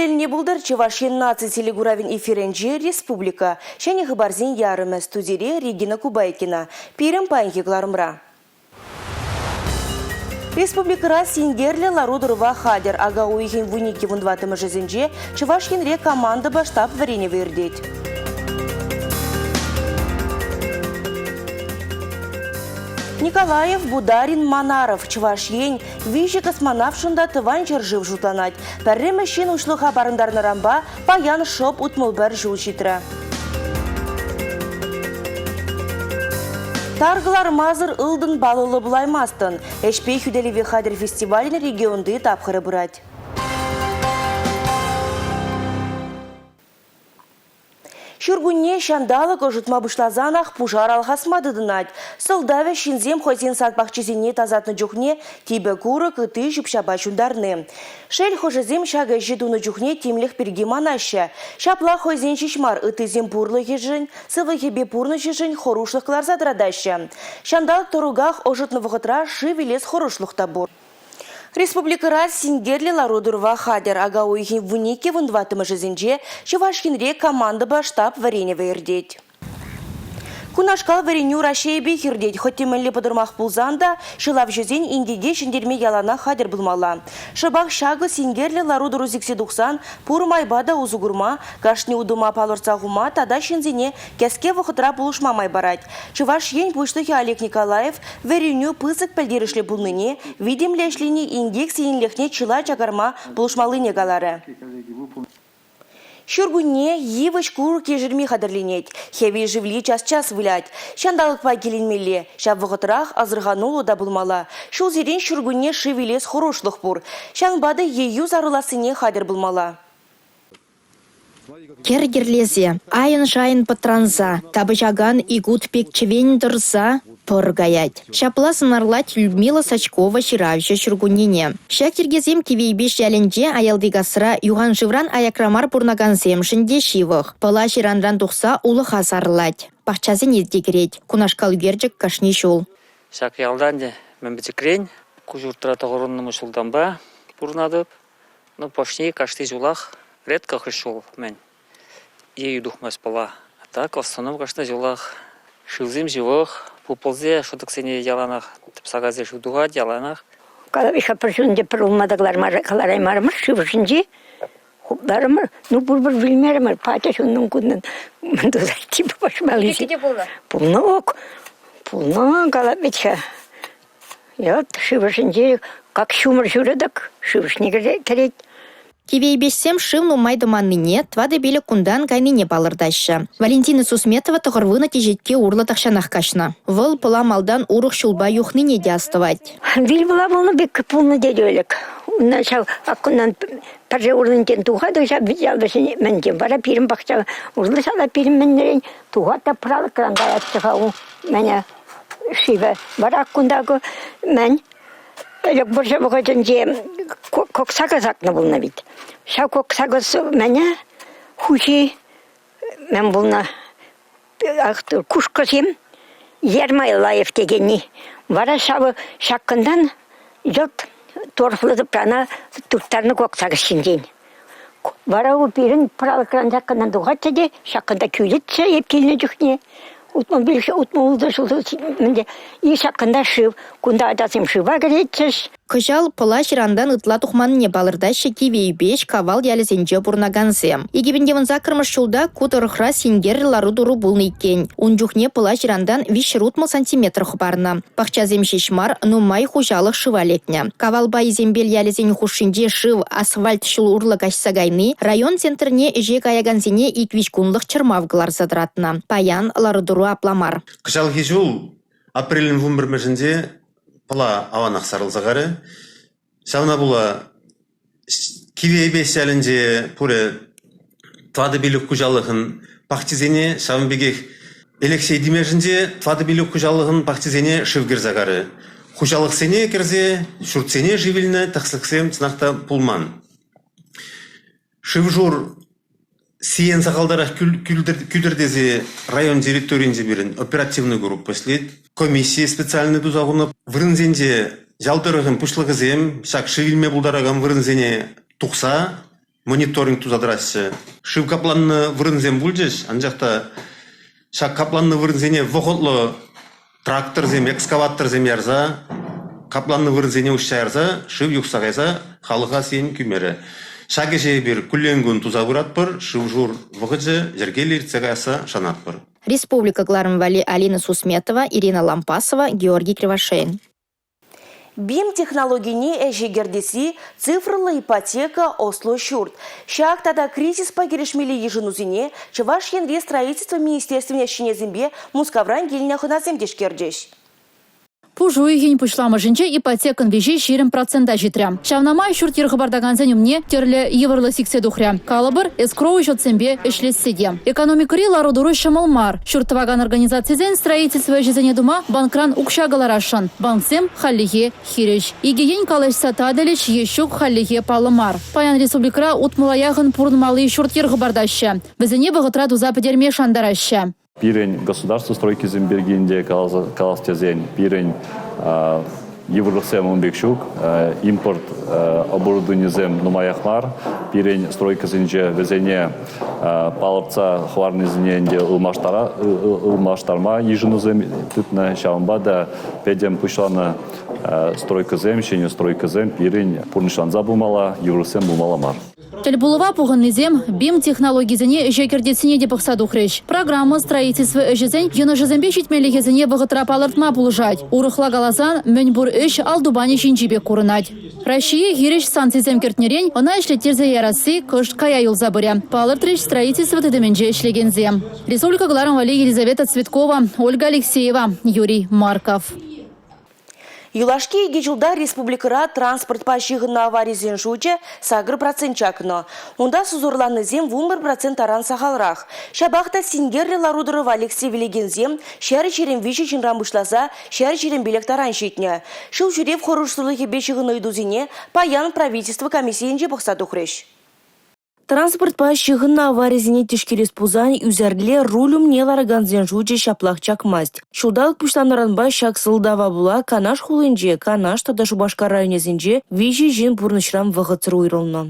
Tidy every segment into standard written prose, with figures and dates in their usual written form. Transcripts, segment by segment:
тӗлне пултӑр Чӑваш Ен наци телекуравӗн эфирӗнче республика. Ҫӗнӗ хыпарсен ярӑмӗ студире Регина Кубайкина. Пирӗн паянхи кӑларӑмра. Республикӑра синкерлӗ лару-тӑрӑва хатӗр. Ака уйӑхӗн 12-14-мӗшӗсенче Чӑваш Енре командӑпа штаб вӗренӗвӗ иртет. Николаев, Бударин, Манаров, Чӑваш Ен виҫӗ космонавтшӑн та тӑван ҫӗршыв шутланать. Пӗрремӗш ҫын уҫлӑха парӑнтарнӑранпа паян шӑп 61 ҫул ҫитрӗ. Тар кӑлармасӑр ылтӑн паллӑллӑ пулаймастӑн. Ӗҫпе хӳтӗлеве хатӗр фестивалӗн регионти тапхӑрӗ пырать. Ҫуркунне ҫанталӑк ӑшӑтма пуҫласанах пушар алхасма тытӑнать. Сӑлтавӗ ҫынсем хӑйсен сад пахчисене тасатнӑ чухне типӗ курӑк, ытти ҫӳп-ҫапа ҫунтарни. Шел, хӑшӗсем ҫак ӗҫе тунӑ чухне тимлӗх пирки манаҫҫӗ. Ҫапла хӑйсен ҫеҫ мар, ыттисен пурлӑхӗшӗн, сывлӑхӗпе пурнӑҫӗшӗн хӑрушлӑх кӑларса тӑратаҫҫӗ. Ҫанталӑк тӑруках ӑшӑтнӑ вӑхӑтра шыв илес хӑрушлӑх та пур. Республикӑра синкерлӗ лару-тӑрӑва хатӗр. Ака уйӑхӗн 12-14-мӗшӗсенче Чӑваш Енре командӑпа штаб вӗренӗвӗ иртет. Кунашкал вӗренӳ Раҫҫейӗпех иртет. Хӑть те мӗнле пӑтӑрмах пулсан та ҫӑлавҫӑсен инкеке ҫӗнтерме яланах хатӗр пулмалла. Шӑпах ҫакӑ синкерлӗ лару-тӑру сиксе тухсан пур майпа та усӑ курма, кашни утӑма палӑртса хума тата ҫынсене кӗске вӑхӑтра пулӑшма май парать. Чӑваш Ен Пуҫлӑхӗ Олег Николаев вӗренӳ пысӑк пӗлтерӗшлӗ пулнине, витӗмлӗ ӗҫлени инкек сиенлӗхне чылай чакарма пулӑшмаллине каларӗ. Ҫуркунне йывӑҫ-курӑк ешерме хатӗрленет, хӗвел шевли час-час вылять. Ҫанталӑкпа киленмелле, ҫав вӑхӑтрах асӑрхануллӑ та пулмалла. Ҫулсерен ҫуркунне шыв илес хӑрушлӑх пур. Ҫавӑнпа та ейӳ сарӑлассине хатӗр пулмалла. Кӗр кӗрлесе, айӑн-шайӑн пӑтранса, тапӑҫакан ик ут пек чӗвен тӑрса пӑр каять. Ҫапла сӑнарлать Людмила Сачкова ҫыравҫӑ ҫуркуннене. Ҫак йӗркесем Кивӗ Эйпеҫ ялӗнче аялти касра юхан шывран аякра мар пурӑнакансемшӗн те ҫывӑх. Пӑла ҫыранран тухса улӑха сарӑлать. Пахчасене те кӗрет. Кунашкал ӳкерчӗк кашни ҫул. Ҫак ялта ӗнтӗ мӗн пӗчӗкрен ку ҫуртра тӑхӑрвуннӑмӗш ҫултанпа пурӑнатӑп. Ну, пашни кашни ҫулах редко хӑш ҫул мӗн ейӳ тухмасть пӑла. А так в основном кашни ҫулах шывсем ҫывӑх, пуплсе шӑтӑксене яланах тӗпсакайсем шыв тухать яланах. Калавиха пӗр ҫунте пӗр улма та кӑлараймарӑмӑр шыв ӑшӗнче хупларӑмӑр. Ну, пурпӗр вилмерӗмӗр, пачӗҫ унӑн-кунӑн мӗн туса типӗ пашмалли. Те пулнӑ? Пулнӑ ок. Пулнӑ, калап вӗт-ха. Йӑлт шыв ӑшӗнче как ҫумӑр ҫурӗ-тӗк, шыв ӑшне кӗрет. Кивӗ Эйпеҫсем шыв нумай тӑманнине, тӑватӑ-пилӗк кунтан кайнине палӑртаҫҫӗ. Валентина Сусметова тӑхӑрвунӑ теҫетке урлӑ тахҫанах каҫнӑ. Вӑл Пӑла малтан урӑх ҫулпа юхнине те астӑвать. Вил пӑла пулнӑ пек пулнӑ тет ӗлӗк. Унтан ҫав аккунтан пӗрре урлӑнчен тухать ҫав ял вӗҫне мӗнтен вара пирӗн пахча урлӑ ҫала пирӗн мӗнрен тухать та пралӑкран каятчӗ-ха у мӗне. Шывӗ. Вара кунта мӗн ӗлӗк вӑрҫӑ вӑхӑтӗнче коксакӑс акнӑ пулнӑ вит. Ҫав коксакӑс мӗне хуҫи мӗн пулнӑ кушкӑсем Ермайлаев текенни. Вара ҫавӑ ҫаккӑнтан йӑлт торфлӑ тӑпрана турттарнӑ коксакӑс ҫинчен. Вара у пирӗн пралӑкран ҫаккӑнтан тухатчӗ те ҫаккӑнта кӳлӗччӗ эп килнӗ чухне. 65, 66 ҫул мӗнте и ҫаккӑнта шыв. Кунта ачасем шыва кӗретчӗҫ. Кӑҫал Пӑла ҫырантан ытла тухманнине палӑртаҫҫӗ Кивӗ Эйпеҫ, Кавал ялӗсенче пурӑнакансем. 2018 ҫулта ку тӑрӑхра синкерлӗ лару-тӑру пулнӑ иккен. Ун чухне Пӑла ҫырантан 360 сантиметр хӑпарнӑ. Пахчасем ҫеҫ мар, нумай хуҫалӑх шыва лекнӗ. Кавалпа Исемпел ялӗсен хушшинче шыв асфальт ҫул урлӑ каҫса кайни район центрне ӗҫе каякансене ик-виҫ кунлӑх чӑрмав кӑларса тӑратнӑ. Паян лару-тӑру апла мар. Кӑҫалхи ҫул апрелӗн 11-мӗшӗнче Пӑла аванах сарӑлса карӗ. Ҫавна пула Кивӗ Эйпеҫ ялӗнче пурӗ тӑватӑ-пилӗк хуҫалӑхӑн пахчисене, ҫавӑн пекех Элекҫей Тимешӗнче тӑватӑ-пилӗк хуҫалӑхӑн пахчисене шыв кӗрсе карӗ. Хуҫалӑхсене кӗрсе ҫуртсене шыв илнӗ тӗслӗхсем чӑнах та пулман. Шыв-шур сиен сахалтарах кӳлтӗр тесе район территорийӗнче пирӗн оперативный группа ӗҫлет. Комисси специальнӑй туса хунӑ. Вырӑнсенче ял тӑрӑхӗн пуҫлӑхӗсем ҫак шыв илме пултаракан вырӑнсене тухса. мониторинг туса тӑраҫҫӗ. Шыв капланнӑ вырӑнсем пулчӗҫ, анчах та ҫак капланнӑ вырӑнсене вӑхӑтлӑ тракторсем, экскаваторсем ярса, капланнӑ вырӑнсене уҫса ярса шыв юхса кайса халӑха сиен кӳмерӗ. Ҫак ӗҫе эпир куллен-кун туса пыратпӑр, шыв-шур вӑхӑчӗ йӗркеллӗ иртсе каясса шанатпӑр. Республика кӑларӑм валли Алина Сусметова, Ирина Лампасова, Георгий Кривошеин. БИМ технологине ӗҫе кӗртесси, цифрӑллӑ ипотека, ӑслӑ ҫурт. Ҫак тата кризиспа кӗрешмелли йышӑнусене Чӑваш Енри строительство министерствин ӗҫченӗсемпе Мускавран килнӗ хӑнасем тишкерчӗҫ. Пуш уйӑхӗн пуҫламӑшӗнче ипотекӑн виҫи 20 процента ҫитрӗ. Ҫавна май ҫурт-йӗр хӑпартакансен умне тӗрлӗ йывӑрлӑх сиксе тухрӗ. Калӑпӑр, эскроу счетсемпе ӗҫлесси те. Экономикӑри лару-тӑру ҫӑмӑл мар. Ҫурт тӑвакан организацисен строительство ӗҫӗсене тума банкран укҫа кӑларасшӑн. Банксем хальлӗхе хирӗҫ. Икӗ ен калаҫса татӑлӗҫ е ҫук хальлӗхе паллӑ мар. Паян республикӑра утмӑла яхӑн пурӑнмалли ҫурт-йӗр хӑпартаҫҫӗ. Вӗсене вӑхӑтра туса пӗтерме шантараҫҫӗ. Пирӗн государство стройкисем пирки ӗнтӗ калас тесен пирӗн йывӑрлӑхсем ун пек ҫук. Импорт оборудованисем нумаях мар. Пирӗн стройкӑсенче вӗсене палӑртса хӑварнисене ӗнтӗ ылмаштарма йышӑнусем тытнӑ. Ҫавӑнпа та пӗтӗм пуҫланӑ стройкӑсем, ҫӗнӗ стройкӑсем пирӗн пурнӑҫланса пымалла, йывӑрлӑхсем пулмалла мар. Тӗлпулӑва пухӑннисем БИМ-технологисене ӗҫе кӗртессине те пӑхса тухрӗҫ. Программа строительство ӗҫӗсен йӑнӑшӗсемпе ҫитменлӗхӗсене вӑхӑтра палӑртма пулӑшать. Урӑхла каласан, мӗн пур ӗҫ ал тупанӗ ҫинчи пек курӑнать. Раҫҫее хирӗҫ санкцисем кӗртнӗрен ӑна ӗҫлеттерсе ярасси кӑшт кая юлса пырӗ, палӑртрӗҫ строительство тытӑмӗнче ӗҫлекенсем. Республика кӑларӑм валли Елизавета Цветкова, Ольга Алексеева, Юрий Марков. Юлашки икӗ ҫулта республикӑра транспортпа ҫыхӑннӑ аварисен шучӗ 8% чакнӑ. Унта сусӑрланнисем 11% таран сахалрах. Ҫапах та синкерлӗ лару-тӑрӑва лексе вилекенсем 123 ҫынран пуҫласа 125 таран ҫитнӗ. Ҫул ҫӳрев хӑрушсӑрлӑхӗпе ҫыхӑннӑ ыйтусене паян правительство комиссийӗнче пӑхса тухрӗҫ. Транспортпа ҫыхӑннӑ аварисене тишкерес пулсан ӳсӗрле руль умне ларакансен шучӗ ҫаплах чакмасть. Ҫулталӑк пуҫланнӑранпа ҫак сӑлтава пула Канаш хулинче, Канаш тата Шупашкар районӗсенче 3 ҫын пурнӑҫран вӑхӑтсӑр уйрӑлнӑ.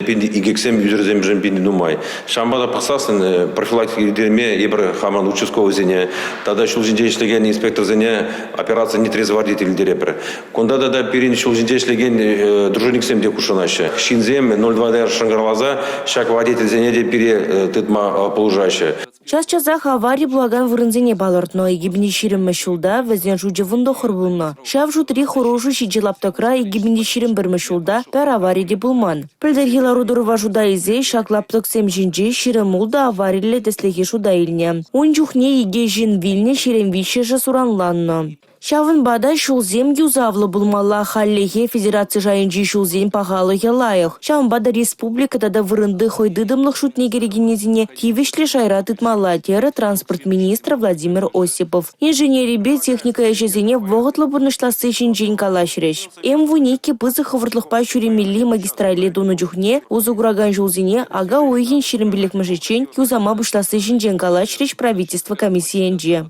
Пин инкексем ӳсӗрсемшӗн питӗ нумай. Ҫавӑнпа та пӑхсассӑн профилактика ирттерме эпир хамӑрӑн участковӑйсене тата ҫул ҫинче ӗҫлекен инспекторсене операци нетрезвый водитель илтеретпӗр. Кунта тата пирӗн ҫул ҫинче ӗҫлекен дружинниксем те хутшӑнаҫҫӗ. Ҫынсем 02 шӑнкӑравласа ҫак водительсене те пире тытма пулӑшаҫҫӗ. Час-часах авари пулакан вырӑнсене палӑртнӑ. 2020-мӗш ҫулта вӗсен шучӗ 19 пулнӑ. Ҫав шутри хӑрушӑ ҫичӗ лаптӑкра 2021-мӗш ҫулта пӗр авари те пулман. Пӗлтӗрхи лару-тӑрӑва шута илсе ҫак лаптӑксем ҫинче 26 авариллӗ тӗслӗхе шута илнӗ. Ун чухне икӗ ҫын вилнӗ, 23-шӗ суранланнӑ. Ҫавӑнпа та ҫулсем юсавлӑ пулмалла. Хальлӗхе федераци шайӗнчи ҫулсен пахалӑхӗ лайӑх. Ҫавӑнпа та республика тата вырӑнти хӑй тытӑмлӑх шутне кӗрекеннисене тивӗҫлӗ шайра тытмалла, терӗ транспорт министрӗ Владимир Осипов. Инженерипе техника ӗҫӗсене вӑхӑтлӑ пурнӑҫласси ҫинчен калаҫрӗҫ. М-12 пысӑк хӑвӑртлӑхпа ҫӳремелли магистрале тунӑ чухне усӑ куракан ҫулсене ака уйӑхӗн 25-мӗшӗччен юсама пуҫласси ҫинчен калаҫрӗҫ правительство комиссийӗнче.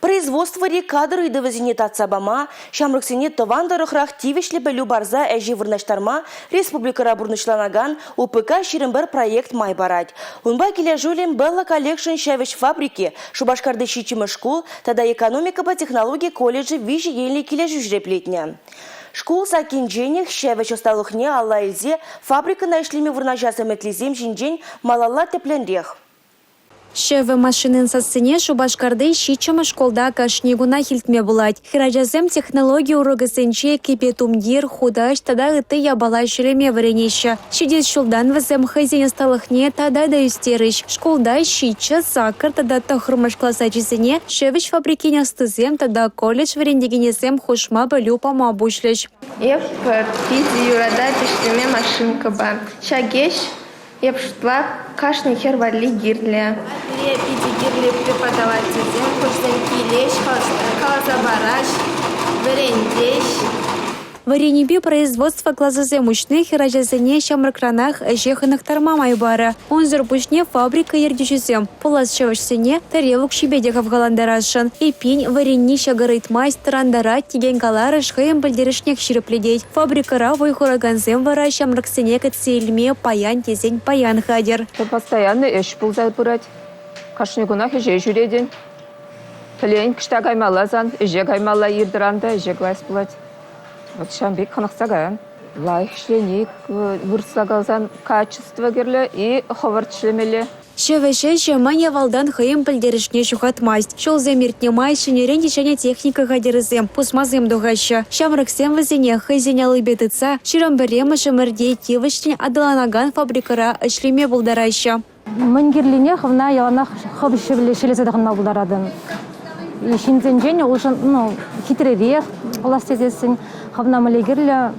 Производствӑри кадр ыйтӑвӗсене татса пама, ҫамрӑксене тӑван тӑрӑхрах тивӗҫлӗ пӗлӳ парса ӗҫе вырнаҫтарма республикӑра пурнӑҫланакан УПК-21 проект май парать. Унпа килӗшӳллӗн Белла Collection ҫӗвӗҫ фабрики, Шупашкарти ҫиччӗмӗш шкул тата экономикӑпа технологи колледжӗ виҫӗ енлӗ килӗшӳ ҫирӗплетнӗ. Шкул саккинченех ҫӗвӗҫ ӑсталӑхне алла илсе фабрикӑна ӗҫлеме вырнаҫас ӗмӗтлисем ҫинчен малалла тӗплӗнрех. Ҫӗвӗ машинин сассине Шупашкарти ҫиччӗмӗш шкулта кашни кунах илтме пулать. Хӗрачасем технологи урокӗсенче кӗпе-тумтир, хутаҫ тата ытти япала ҫӗлеме вӗренеҫҫӗ. Ҫитес ҫултан вӗсем хӑйсен ӑсталӑхне тата та ӳстерӗҫ. Шкулта ҫиччӗ, саккӑр тата тӑххӑрмӗш класс ачисене ҫӗвӗҫ фабрикин ӑстисем тата колледж вӗрентекенӗсем хушма пӗлӳ пама пуҫлӗҫ. Эп питӗ юратать ӗҫлеме машинкӑпа. Ҫак ӗҫ Эп шутлап, кашни хӗр валли кирлӗ. Пире питӗ кирлӗ преподавательсем, хӑшсем килеҫ, каласа параҫ, вӗрентеҫ. Вӗренӳпе производство класӗсем уҫни хӗрачасене ҫамрӑкранах ӗҫе хӑнӑхтарма май парӗ. Унсӑр пуҫне фабрика ертӳҫисем пулас ҫӗвӗҫсене тӗрев укҫипе те хавхалантарасшӑн. Эппин, вӗренни ҫӑкӑр ыйтмасть, тӑрантарать текен каларӑш хӑйӗн пӗлтерӗшнех ҫирӗплетет. Фабрикӑра вӑй хуракансем вара ҫамрӑксене кӗтсе илме паян тесен паян хатӗр. Постоянно ӗҫ пулса пырать. Кашни кунах ӗҫе ҫӳретӗн. Пӗлен, кӑҫта каймалла сан, ӗҫе каймалла ир тӑран та ӗҫе каяс пулать. Вот ҫавӑн пек хӑнӑхса каян. Лайӑх ӗҫлени, вырӑсла каласан, качество кирлӗ и хӑвӑрт ӗҫлемелле. Ҫӗвӗҫ ӗҫӗ мӗн авалтан хӑйӗн пӗлтерӗшне ҫухатмасть. Ҫулсем иртнӗ май ҫӗнӗрен те ҫӗнӗ техника хатӗрӗсем, пусмасем тухаҫҫӗ. Ҫамрӑксем вӗсене хӑйсен аллипе тытса 21-мӗш ӗмӗрте тивӗҫлӗн аталанакан фабрикӑра ӗҫлеме пултараҫҫӗ. Мӗн кирлине хӑвна яланах хӑв ҫӗлесе тӑхӑнма пултаратӑн. Ҫынсенчен ну, хитререх пулас тесессӗн хӑвна мӗнле кирлӗ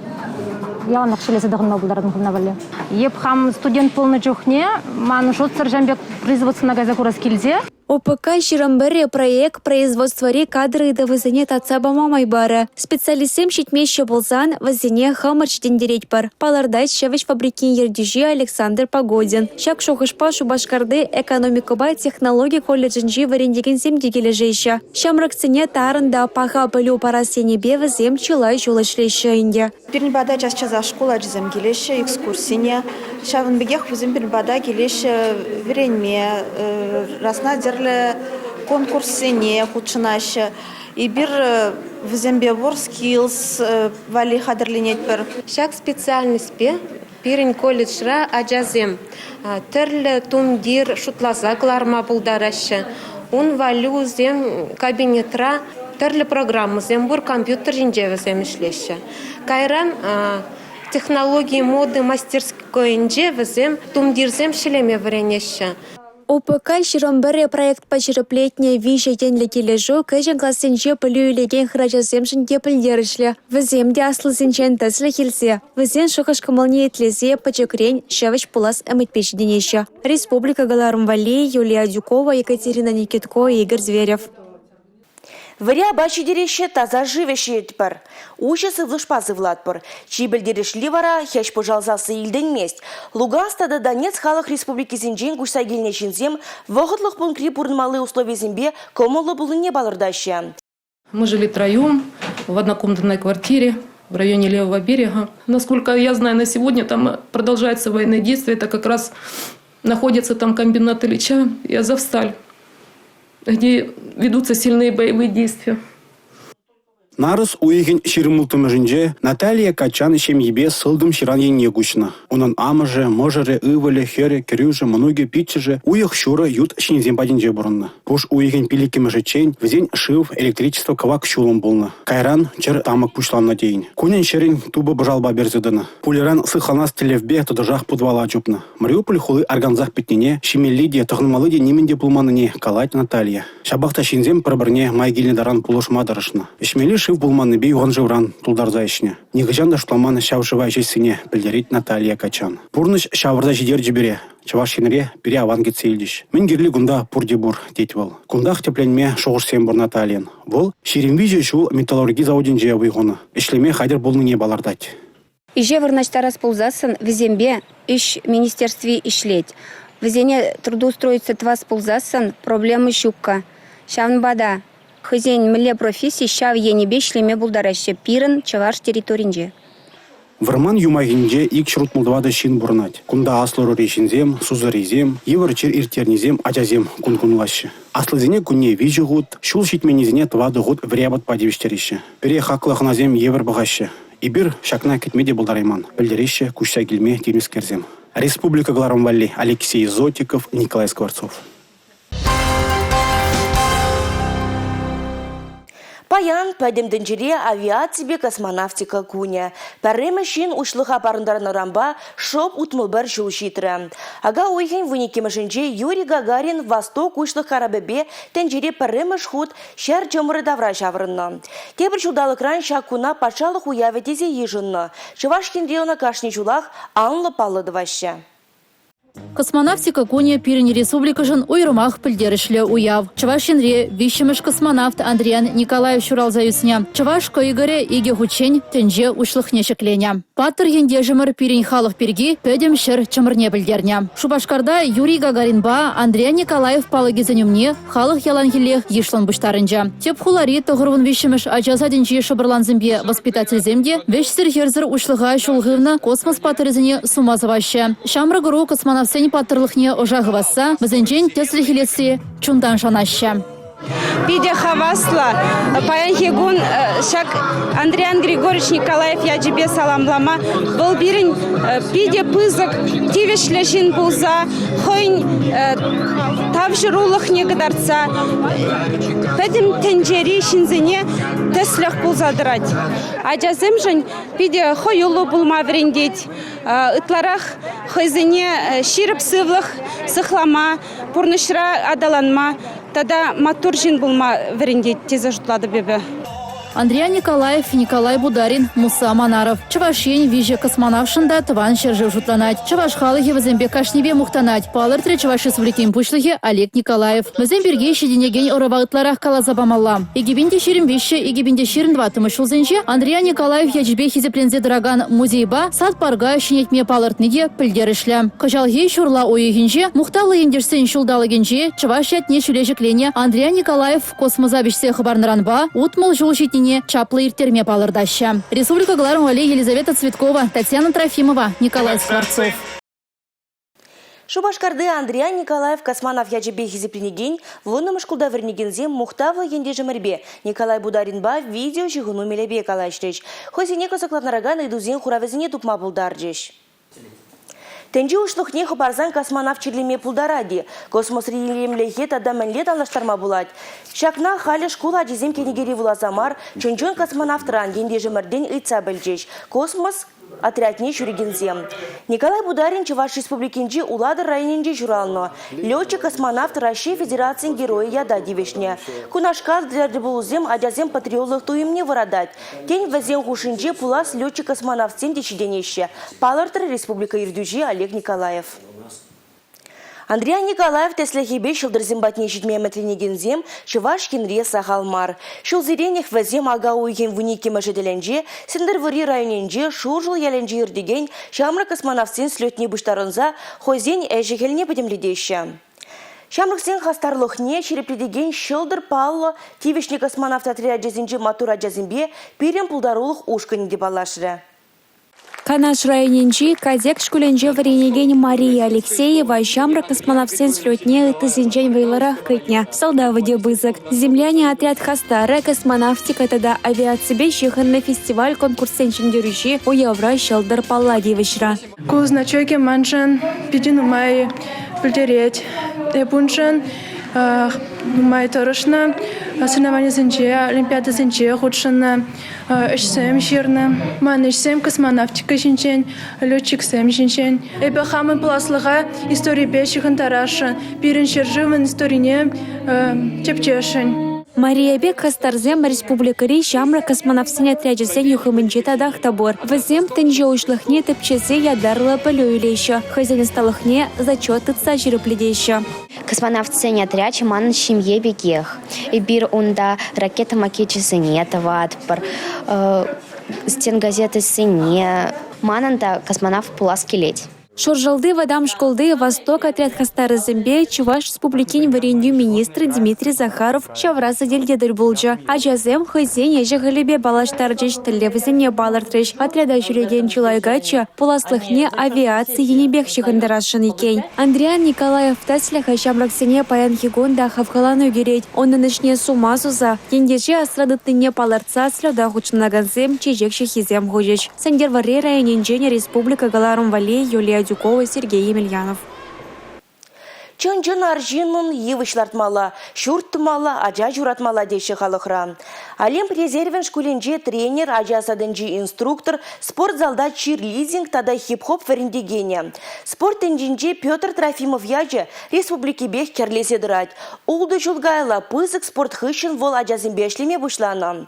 яланах ҫӗлесе тӑхӑнма пултаратӑн хӑвна валли. Эп хам студент пулнӑ чухне ман шутсӑр ҫам пек производствӑна кайса курас килсе. ОПК 21 проект производствӑри кадр ыйтӑвӗсене татса пама май парӗ. Специалистсем ҫитмеҫҫӗ пулсан вӗсене хамӑр ҫитӗнтеретпӗр, палӑртать ҫӗвӗҫ фабрикин ертӳҫи Александр Погодин. Ҫак шухӑшпа Шупашкарти экономикӑпа технологи колледжӗнчи вӗрентекенсем те килӗшеҫҫӗ. Ҫамрӑксене тарӑн та паха пӗлӳ парас енӗпе вӗсем чылай ҫул ӗҫлеҫҫӗ ӗнтӗ. Пирӗн пата час-часах шкул ачисем килеҫҫӗ экскурсине. Ҫавӑн пекех вӗсем пирӗн пата килеҫҫӗ вӗренме, расна тӗрлӗ конкурссене хутшӑнаҫҫӗ. Эпир вӗсемпе WorldSkills валли хатӗрленетпӗр. Ҫак специальноҫпе пирӗн колледжра ачасем тӗрлӗ тумтир шутласа кӑларма пултараҫҫӗ. Ун валли вӗсем кабинетра тӗрлӗ программӑсем пур, компьютер ҫинче вӗсем ӗҫлеҫҫӗ. Кайран технологи моды мастерскойӗнче вӗсем тумтирсем ҫӗлеме вӗренеҫҫӗ. ОПК 21 проектпа ҫирӗплетнӗ 3 енлӗ килӗшӳ кӗҫӗн классенче пӗлӳ илекен хӗрачасемшӗн те пӗлтерӗшлӗ. Вӗсем те аслисенчен тӗслӗх илсе, вӗсен шухӑш-кӑмӑлне итлесе пӗчӗкрен ҫӗвӗҫ пулас ӗмӗтпе ҫитӗнеҫҫӗ. Республика кӑларӑм валли Юлия Адюкова, Екатерина Никитко, Игорь Зверев. Вӗри апат ҫитереҫҫӗ, таса шыв ӗҫетпӗр. Уҫӑ сывлӑшпа сывлатпӑр. Чи пӗлтерӗшли вара хӗҫ-пӑшал сасси илтӗнмест. Луганск тата Донецк халӑх республикисенчен куҫса килнӗ ҫынсем вӑхӑтлӑх пунктри пурӑнмалли условисемпе кӑмӑллӑ пулнине палӑртаҫҫӗ. Мы жили втроем в однокомнатной квартире в районе Левого берега. Насколько я знаю, на сегодня там продолжаются военные действия. Это как раз находится там комбинат Ильича и Азовсталь, где ведутся сильные боевые действия. Нарӑс уйӑхӗн 26-мӗшӗнче Наталия Качан ҫемйипе сылтӑм ҫыран енне куҫнӑ. Унӑн амӑшӗ, мӑшӑрӗ, ывӑлӗ, хӗрӗ, кӗрӳшӗ, мӑнукӗ, пиччӗшӗ уйӑх ҫурӑ ют ҫынсем патӗнче пурӑннӑ. Пуш уйӑхӗн пиллӗкмӗшӗччен вӗсен шыв, электричество кӑвак ҫулӑм пулнӑ. Кайран чӗр тамӑк пуҫланнӑ тейӗн. Кунӗн-ҫӗрӗн тупӑ пӑшалпа персе тӑнӑ. Пульӑран сыхланас тӗллевпе тӑтӑшах путвала чупнӑ. Мариуполь хули аркансах пӗтнине, ҫимелли те, тӑхӑнмалли те нимӗн те пулманнине калать Наталья. Ҫапах та ҫынсем пӗр-пӗрне май килнӗ таран пулӑшма тӑрӑшнӑ. Ӗҫмелли шыв пулманнипе юханшывран тултарса ӗҫнӗ. Нихӑҫан та шутламан ҫав шыва ӗҫессине, пӗлтерет Наталья Качан. Пурнӑҫ ҫавӑрса ҫитерчӗ пире. Чӑваш Енре пире аван кӗтсе илчӗҫ. Мӗн кирли кунта пурте пур, тет вӑл. Кунтах тӗпленме шухӑшсем пур Натальйӑн. Вӑл 23 ҫул металлурги заводӗнче вӑй хунӑ. Ӗҫлеме хатӗр пулнине палӑртать. Ӗҫе вырнаҫтарас пулсассӑн вӗсемпе ӗҫ министерстви ӗҫлет. Вӗсене трудоустроиться тӑвас пулсассӑн проблема ҫуккӑ. Ҫавӑнпа та хӑйсен мӗнле професси ҫав енӗпе ӗҫлеме пултараҫҫӗ пирӗн чӑваш территоринче. Вӑрман юмахӗнче 264 ҫын пурӑнать. Кунта аслӑ ӑрури ҫынсем, сусӑррисем, йывӑр чир ирттернисем, ачасем кун кунлаҫҫӗ. Аслисене кунне 3 хут, ҫул ҫитменнисене 4 хут вӗри апатпа тивӗҫтереҫҫӗ. Пире хаклӑ хӑнасем евӗр пӑхаҫҫӗ. Эпир ҫакна кӗтме те пултарайман, пӗлтереҫҫӗ куҫса килме тивнӗскерсем. Республика кӑларӑм валли Алексей Зотиков, Николай Скворцов. Паян пӗтӗм тӗнчере авиаципе космонавтика кунӗ. Пӗрремӗш ҫын уҫлӑха парӑнтарнӑранпа шӑп 61 ҫул ҫитрӗ. Ака уйӑхӗн вуниккӗмӗшӗнче Юрий Гагарин «Восток» уҫлӑх карапӗпе тӗнчере пӗрремӗш хут Ҫӗр чӑмӑрӗ тавра ҫаврӑннӑ. Тепӗр ҫулталӑкран ҫак куна патшалӑх уявӗ тесе йышӑннӑ. Чӑваш Енре ӑна кашни ҫулах анлӑ паллӑ тӑваҫҫӗ. Космонавтика кунӗ пирӗн республикӑшӑн уйрӑмах пӗлтерӗшлӗ уяв. Чӑваш Енре виҫҫӗмӗш космонавт Андриян Николаев ҫуралса ӳснӗ. Чӑваш кӑйкӑрӗ икӗ хутчен тӗнче уҫлӑхне ҫӗкленӗ. Паттӑр ентешӗмӗр пирӗн халӑх пирки пӗтӗм ҫӗр чӑмӑрне пӗлтернӗ. Шупашкарта Юрий Гагаринпа Андриян Николаев палӑкӗсен умне халӑх яланхиллех йышлӑн пуҫтарӑнчӗ. Тӗп хулари 93-мӗш ача садӗнчи шӑпӑрлансемпе воспитательсем те вӗҫсӗр-хӗрсӗр уҫлӑха ҫул хывнӑ космос паттӑрӗсене сума сӑваҫҫӗ. Ҫамрӑк ӑру космонавтсен паттӑрлӑхне ӑша хывасса, вӗсенчен тӗслӗх илессе чунтан шанаҫҫӗ. Питӗ хаваслӑ. Паянхи кун ҫак Андриян Григорьевич Николаев ячӗпе саламлама вӑл пирӗн питӗ пысӑк тивӗҫлӗ ҫын пулса хӑйӗн тавҫӑрулӑхне кӑтартса пӗтӗм тӗнчери ҫынсене тӗслӗх пулса тӑрать. Ачасемшӗн питӗ хӑюллӑ пулма вӗрентет, ытларах хӑйсене ҫирӗп сывлӑх сыхлама, пурнӑҫра аталанма тата маттур ҫын пулма вӗрентет тесе шутлатӑп эпӗ. Андриян Николаев, Николай Бударин, Муса Манаров. Чӑваш Ен виҫӗ космонавтшӑн та тӑван ҫӗршыв шутланать. Чӑваш халӑхӗ вӗсемпе кашнипе мухтанать, палӑртрӗ Чӑваш Республикин Пуҫлӑхӗ Олег Николаев. Вӗсем пирки ҫитӗнекен ӑрӑва ытларах каласа памалла. 2023 2024 ҫулсенче Андриян Николаев ячӗпе хисепленсе тӑракан музейпа сад-парка ҫӗнетме палӑртни те пӗлтерӗшлӗ. Кӑҫалхи ҫурла уйӑхӗнче Мухтавлӑ ентешсен ҫулталӑкӗнче чӑваш ятне ҫӳле ҫӗкленӗ Андриян Николаев космоса вӗҫсе хӑпарнӑранпа 60 ҫул ҫитнине чаплӑ ирттерме палӑртаҫҫӗ. Республика кӑларӑм валли Елизавета Цветкова, Татьяна Трофимова, Николай Скворцов. Шупашкарти Андриян Николаев космонавт ячӗпе хисепленекен вуннӑмӗш шкулта вӗренекенсем мухтавлӑ ентешӗмӗрпе Николай Бударинпа видеоҫыхӑну мелӗпе калаҫрӗҫ. Хӑйсене кӑсӑклантаракан ыйтусен хуравӗсене тупма пултарчӗҫ. Тӗнче уҫлӑхне хӑпарсан космонавт чирлеме пултарать-и? Космосри илемлӗхе тата мӗнле танлаштарма пулать? Ҫакна халӗ шкул ачисем кӗнекере вуласа мар, чӑн-чӑн космонавтран, ентешӗмӗртен ыйтса пӗлчӗҫ. Космос отрядне ҫӳрекенсем. Николай Бударин Чӑваш Республикинчи Улатӑр районӗнче ҫуралнӑ. Летчик-космонавт Раҫҫей Федерацийӗн Геройӗ ята тивӗҫнӗ. Кунашкал тӗлпулусем ачасен патриотлӑх туйӑмне вӑратать. Тен, вӗсен хушшинче пулас летчик-космонавтсем те ҫитӗнеҫҫӗ, палӑртрӗ республика ертӳҫи Олег Николаев. Андриян Николаев тӗслӗхӗпе ҫӑлтӑрсем патне ҫитме ӗмӗтленекенсем Чӑваш Енре сахал мар. Ҫулсеренех вӗсем ака уйӑхӗн вуниккӗмӗшӗ тӗлӗнче Сӗнтӗрвӑрри районӗнче Шуршӑл ялӗнче иртекен ҫамрӑк космонавтсен слетне пуҫтарӑнса хӑйсен ӗҫӗ-хӗлне пӗтӗмлетеҫҫӗ. Ҫамрӑксен хастарлӑхне ҫирӗплетекен ҫӑлтӑр паллӑ тивӗҫнӗ космонавт отрячӗсенчи маттур ачасемпе пирӗн пултарулӑх ушкӑнӗ те паллашрӗ. Канаш районӗнчи Катек шкулӗнче вӗренекен Мария Алексеева ҫамрӑк космонавтсен слетне ыттисенчен вӑйлӑрах кӗтнӗ. Сӑлтавӗ те пысӑк. «Земляне» отряд хастарӗ космонавтика тата авиаципе ҫыхӑннӑ фестиваль-конкурссен ҫӗнтерӳҫи уявра ҫӑлтӑр палла тивӗҫрӗ. Ку значокӗ маншӑн питӗ нумай пӗлтерет. Эп уншӑн нумай тӑрӑшнӑ, соревнованисенче, олимпиадӑсенче хутшӑннӑ. Ӗҫсем ҫырнӑ. Ман ӗҫсем космонавтика ҫинчен, летчиксем ҫинчен. Эпӗ хамӑн пуласлӑха историпе ҫыхӑнтарасшӑн, пирӗн ҫӗршывӑн историне тӗпчесшӗн. Мария пек хастарсем республикӑри ҫамрӑк космонавтсен отрячӗсен юхӑмӗнче татах та пур. Вӗсем тӗнче уҫлӑхне тӗпчесе ятарлӑ пӗлӳ илеҫҫӗ, хӑйсен ӑсталӑхне зачет тытса ҫирӗплетеҫҫӗ. Космонавтсен отрячӗ манӑн ҫемье пекех. Эпир унта ракета макечӗсене тӑватпӑр, стенгазетӑсене. Манӑн та космонавт пулас килет. Шуршӑлти вӑтам шкулти «Восток» отряд хастарӗсемпе Чӑваш Республикин вӗрентӳ министрӗ Дмитрий Захаров ҫавра сӗтелте тӗл пулчӗ. Ачасем хӑйсен ӗҫӗ-хӗлӗпе паллаштарчӗҫ, тӗллевӗсене палӑртрӗҫ. Отряда ҫӳрекен чылай каччӑ пуласлӑхне авиаци енӗпех ҫыхӑнтарасшӑн иккен. Андриян Николаев тӗслӗхӗ ҫамрӑксене паянхи кун та хавхалану кӳрет. Унӑн ӗҫне сума суса, ентеше асра тытнине палӑртса слета хутшӑнакансем чечек ҫыххисем хучӗҫ. Сӗнтӗрвӑрри районӗнчен республика кӑларӑм валли Юлия Адюкова, Сергей Емельянов. Чӑн-чӑн арҫыннӑн йывӑҫ лартмалла, ҫурт тумалла, ача ҫуратмалла теҫҫӗ халӑхра. Олимп резервӗн шкулӗнче тренер, ача садӗнчи инструктор, спортзалта чирлидинг тата хип-хоп вӗрентекенӗ. Спорт тӗнчинче Петр Трофимов ячӗ республикипех кӗрлесе тӑрать. Ултӑ ҫул каялла пысӑк спорт хыҫҫӑн вӑл ачасемпе ӗҫлеме пуҫланӑ.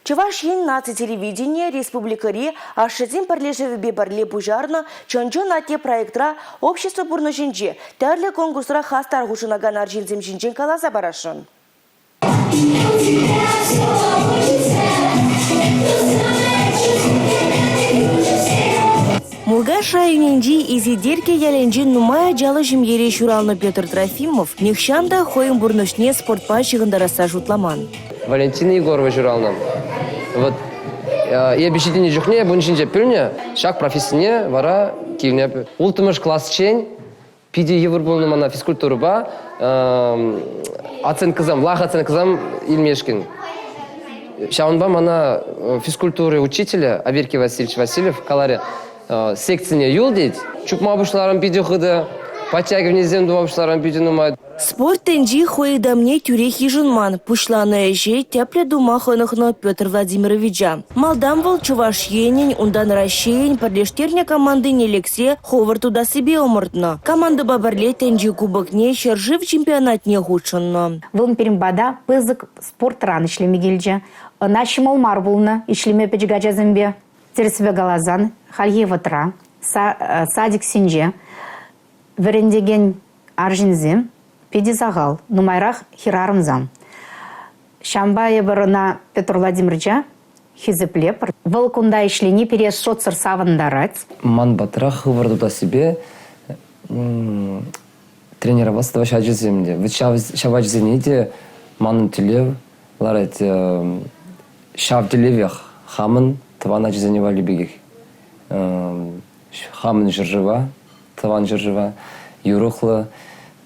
Чӑваш Ен наци телевиденийӗ республикӑри ашшӗсен пӗрлешӗвӗпе пӗрле пуҫарнӑ «Чӑн-чӑн атте» проектра общество пурнӑҫӗнче тӗрлӗ конкурсра хастар хутшӑнакан арҫынсем ҫинчен каласа парасшӑн. Муркаш районӗнчи Исетерккӗ ялӗнчи нумай ачаллӑ ҫемьере ҫуралнӑ Петр Трофимов нихҫан та хӑйӗн пурнӑҫне спортпа ҫыхӑнтарасса шутламан. Валентина Егорова ҫуралнӑ. Вот эпӗ ҫитӗннӗ чухне эпӗ ун ҫинче пӗлнӗ, ҫак профессине вара килнӗ. Улттӑмӗш класчен питӗ йывӑр пулнӑ мана физкультурӑпа оценкӑсем, лайӑх оценкӑсем илмешкӗн. Ҫавӑнпа мана физкультура учителӗ Аверкий Васильевич Васильев каларӗ, секцине юл тет. Чупма пуҫларӑм питӗ хытӑ, подтягиванисем тума пуҫларӑм питӗ нумай. Спорт тӗнчи хӑй ытамне тӳрех йышӑнман. Пуҫланӑ ӗҫе тӗплӗ тума хӑнӑхнӑ Петр Владимировича. Малтан вӑл Чӑваш Енӗн, унтан Раҫҫейӗн пӗрлештернӗ командине лексе хӑвӑрт утассипе ӑмӑртнӑ. Командӑпа пӗрле тӗнче кубокне, ҫӗршыв чемпионатне хутшӑннӑ. Вӑл пирӗн пата пысӑк спортран ӗҫлеме килчӗ. Ӑна ҫӑмӑл мар пулнӑ ӗҫлеме пӗчӗк ачасемпе. Тӗрӗссипе каласан, хальхи вӑхӑтра садиксенче вӗрентекен арҫынсем питӗ сахал, нумайрах хӗрарӑмсем. Ҫавӑнпа эпир ӑна Петр Владимировича хисеплетпӗр. Вӑл кунта ӗҫлени пире шутсӑр савӑнтарать. Ман патра хӑвӑр тутассипе тренироваться тӑваҫҫӗ ачасем те. Вӗт ҫав ачасене те манӑн тӗллев ларать ҫав тӗллевех хамӑн тӑван ачасене валли пекех. Хамӑн ҫӗршыва, тӑван ҫӗршыва юрӑхлӑ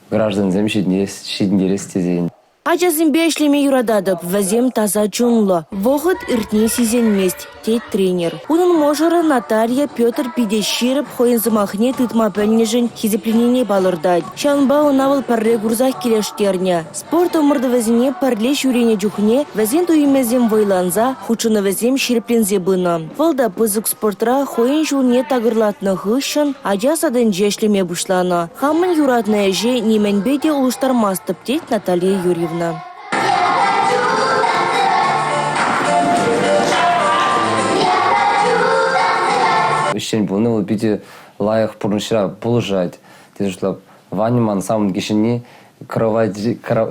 граждансем ҫитӗнтерес тесен. Ачасемпе ӗҫлеме юрататӑп, вӗсем таса чунлӑ. Вӑхӑт иртни сисӗнмест, тет тренер. Унӑн мӑшӑрӗ Наталья Петр питӗ ҫирӗп хӑйӗн сӑмахне тытма пӗлнӗшӗн хисепленине палӑртать. Ҫавӑнпа ӑна вӑл пӗрре курсах килӗштернӗ. Спорт ӑмӑртӑвӗсене пӗрле ҫӳренӗ чухне вӗсен туйӑмӗсем вӑйланса, хутшӑнӑвӗсем ҫирӗпленсе пынӑ. Вӑл та пысӑк спортра хӑйӗн ҫулне такӑрлатнӑ хыҫҫӑн ача садӗнче ӗҫлеме пуҫланӑ. Хамӑн юратнӑ ӗҫе нимӗнпе те улӑштармастӑп, тет Наталья Юрьевна. Ӗҫчен пулни вӑл питӗ лайӑх пурнӑҫра пулӑшать тесе шутлап. Ваня ман самӑн кӗҫӗнни кровать,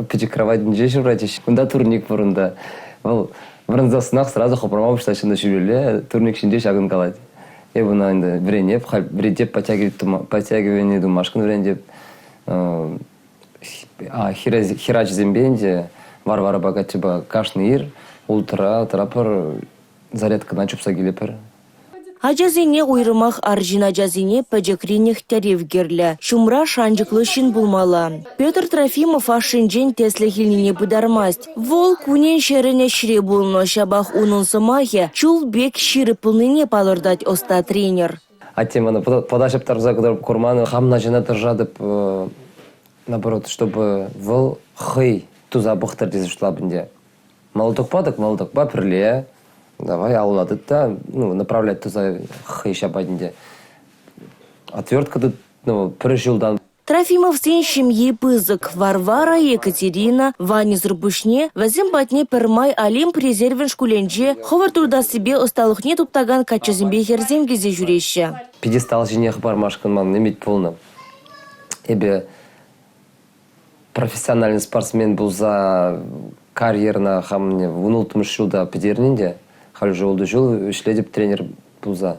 пӗчӗк кроватӗнче ҫывӑратчӗҫ. Унта турник пур унта. Вӑл вӑрӑнсассӑнах сразу хӑпарма пуҫлать ҫынна ҫӳлелле, турник ҫинче ҫакӑнкалать. Эп ӑна ӗнтӗ вӗренеп, халь вӗрентеп подтягивание тумашкӑн вӗрентеп. Хӗрачасемпе ӗнтӗ Варварӑпа Катьӑпа кашни ир улттӑра тӑратпӑр, зарядкӑна чупса килетпӗр. Ачасене, уйрӑмах арҫын ачасене, пӗчӗкренех тӗрев кирлӗ. Ҫумра шанчӑклӑ ҫын пулмалла. Петр Трофимов ашшӗнчен тӗслӗх илнине пытармасть. Вӑл кунӗн-ҫӗрӗн ӗҫре пулнӑ, ҫапах унӑн сӑмахӗ чул пек ҫирӗп пулнине палӑртать ӑста тренер. Атте мана пӑта ҫаптарса курман. Хам начана тӑрӑшатӑп, наоборот, чтобы вӑл хӑй туса пӑхтӑр тесе шутлап ӗнтӗ. Молотокпа тӑк молотокпа пӗрле давай алла тыт та, ну, направлять туса хӑй ҫапать ӗнтӗ. Отвертка тыт, ну, пӗр ҫултан. Трофимовсен ҫемйи пысӑк. Варвара, Екатерина, Ваньӑсӑр пуҫне вӗсем патне пӗрмай Олимп резервӗн шкулӗнче хӑвӑрт туртассипе ӑсталӑхне туптакан каччӑсемпе хӗрсем килсе ҫӳреҫҫӗ. Пьедестал ҫине хӑпармашкӑн ман ӗмӗт пулнӑ. Эпӗ профессиональный спортсмен пулса карьерӑна хамне вунулттӑмӗш ҫулта пӗтернӗ ӗнтӗ. Халь уже ултӑ ҫул ӗҫлетӗп тренер пулса.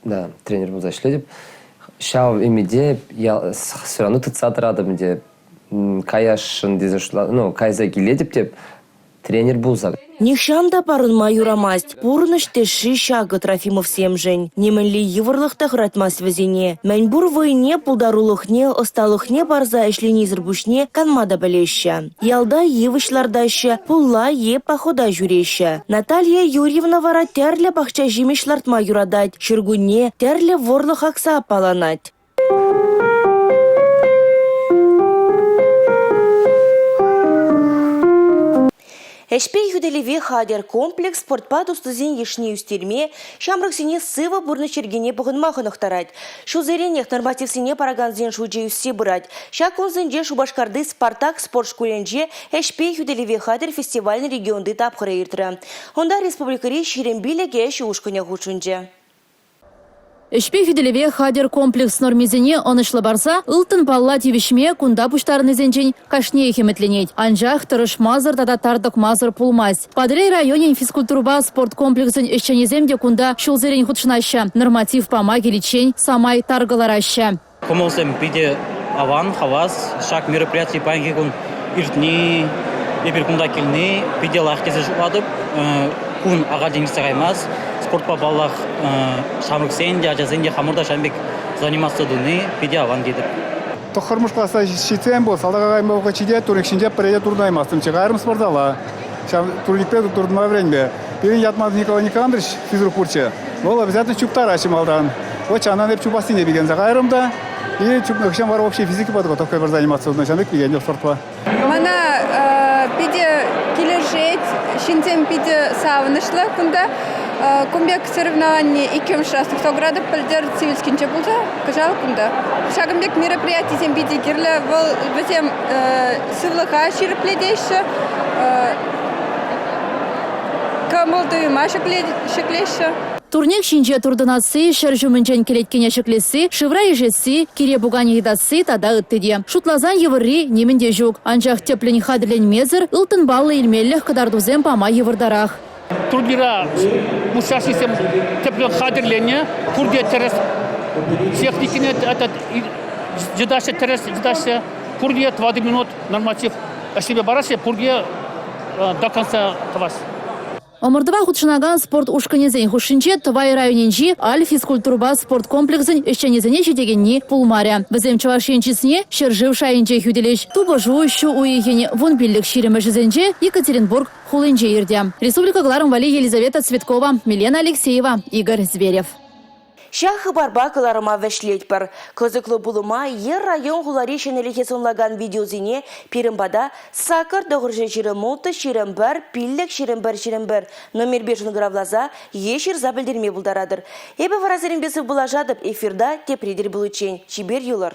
Да, тренер пулса ӗҫлетӗп. Ҫав ӗмӗте все равно тытса тӑратӑп ӗнтӗ. Каясшӑн тесе шутла, ну, кайса килетӗп те тренер пулса. Нихҫан та парӑнма юрамасть. Пурнӑҫ тӗшши ҫакӑ Трофимовсемшӗн. Нимӗнле йывӑрлӑх та хӑратмасть вӗсене. Мӗн пур вӑйне, пултарулӑхне, ӑсталӑхне парса ӗҫленисӗр пуҫне канма та пӗлеҫҫӗ. Ялта йывӑҫ лартаҫҫӗ, пулла е похода ҫӳреҫҫӗ. Наталья Юрьевна вара тӗрлӗ пахча ҫимӗҫ лартма юратать. Ҫуркунне тӗрлӗ вӑрлӑх акса аппаланать. Ӗҫпе хӳтӗлеве хатӗр комплекс спортпа туслисен йышне ӳстерме, ҫамрӑксене сывӑ пурнӑҫ йӗркине пӑхӑнма хӑнӑхтарать. Ҫулсеренех нормативсене паракансен шучӗ ӳссе пырать. Ҫак кунсенче Шупашкарти «Спартак» спорт шкулӗнче ӗҫпе хӳтӗлеве хатӗр фестивалӗн регионти тапхӑрӗ иртрӗ. Унта республикӑри 25 ӗҫ ушкӑнӗ хутшӑнчӗ. Ӗҫпе хӳтӗлеве хатӗр комплекс нормисене ӑнӑҫлӑ парса ылтӑн палла тивӗҫме кунта пуҫтарӑннисенчен кашниех ӗмӗтленет. Анчах тӑрӑшмасӑр тата тар тӑкмасӑр пулмасть. Патӑрьел районӗн физкультурӑпа спорт комплексӗн ӗҫченӗсем те кунта ҫулсерен хутшӑнаҫҫӗ. Норматив пама киличчен самай тар кӑлараҫҫӗ. Кӑмӑлсем питӗ аван, хавас. Ҫак мероприяти паянхи кун иртни, эпир кунта килни питӗ лайӑх тесе шутлатӑп. Кун ахальтен иртсе каймасть. Спортпа, паллах, ҫамрӑксен те, ачасен те хамӑр та ҫавӑн пек заниматься туни питӗ аван тетӗп. Тӑххӑрмӗш класса ҫитсен пул салтака кайма вӑхӑт ҫитет, турник ҫинче пӗрре те туртӑнаймастӑмччӗ. Кайрӑм спортзала. Ҫав турникпе туртӑнма вӗренме. Пирӗн Ятман Николай Никандрович физрук пурччӗ. Вӑл обязательно чуптаратчӗ малтан. Вот ҫавна эп чупассине пикенсе кайрӑм та. И чупнӑ хыҫҫӑн вара общей физикӑпа подготовка пӗр заниматься тунӑ. Ҫавӑн пек пикентӗм спортпа. Мана питӗ килӗшет, ҫынсем питӗ савӑнӑҫлӑ кунта. Кун пек соревновани иккӗмӗш раз тухса куратӑп, пӗлтӗр Цивильскинче пулса, кӑҫал кунта. Ҫакӑн пек мероприятисем питӗ кирлӗ. Вӑл вӗсем сывлӑха ҫирӗплетеҫҫӗ, кӑмӑл-туйӑма ҫӗклеҫҫӗ. Турник ҫинче туртӑнасси, ҫӗр ҫумӗнчен кӗлеткене ҫӗклесси, шывра ишесси, кире пуканӗ йӑтасси тата ытти те. Шутласан йывӑрри нимӗн те ҫук. Анчах тӗплӗн хатӗрленмесӗр ылтӑн паллӑ илмеллӗх кӑтартусем пама йывӑртарах. Турнира участниксем тӗплӗн хатӗрленнӗ, пурте тӗрӗс техникине йӑтаҫҫӗ, тӗрӗс йӑтаҫҫӗ. Пурте тӑватӑ минут норматив ӗҫлеме параҫҫӗ, пурте до конца тӑвас. Ӑмӑртӑва хутшӑнакан спорт ушкӑнӗсен хушшинче Тӑвай районӗнчи Аль физкультурӑпа спорт комплексӗн ӗҫченӗсене ҫитекенни пулмарӗ. Вӗсем Чӑваш Ен чысне ҫӗршыв шайӗнче хӳтӗлӗҫ. Тупӑшу ҫу уйӑхӗн вунпиллӗк ҫирӗмӗшӗсенче Екатеринбург хулинче иртӗ. Республика кӑларӑм валли Елизавета Цветкова, Милена Алексеева, Игорь Зверев. Ҫак хыпарпа кӑларӑма вӗҫлетпӗр. Кӑсӑклӑ пулӑма е район-хулари ҫӗнӗлӗхе сӑнлакан видеосене пирӗн пата 8 926 21 5 21 21 номерпе шӑнкӑравласа е ҫырса пӗлтерме пултаратӑр. Эпӗ вара сирӗнпе сывпуллашатӑп, эфирта тепре тӗл пуличчен. Чипер юлӑр.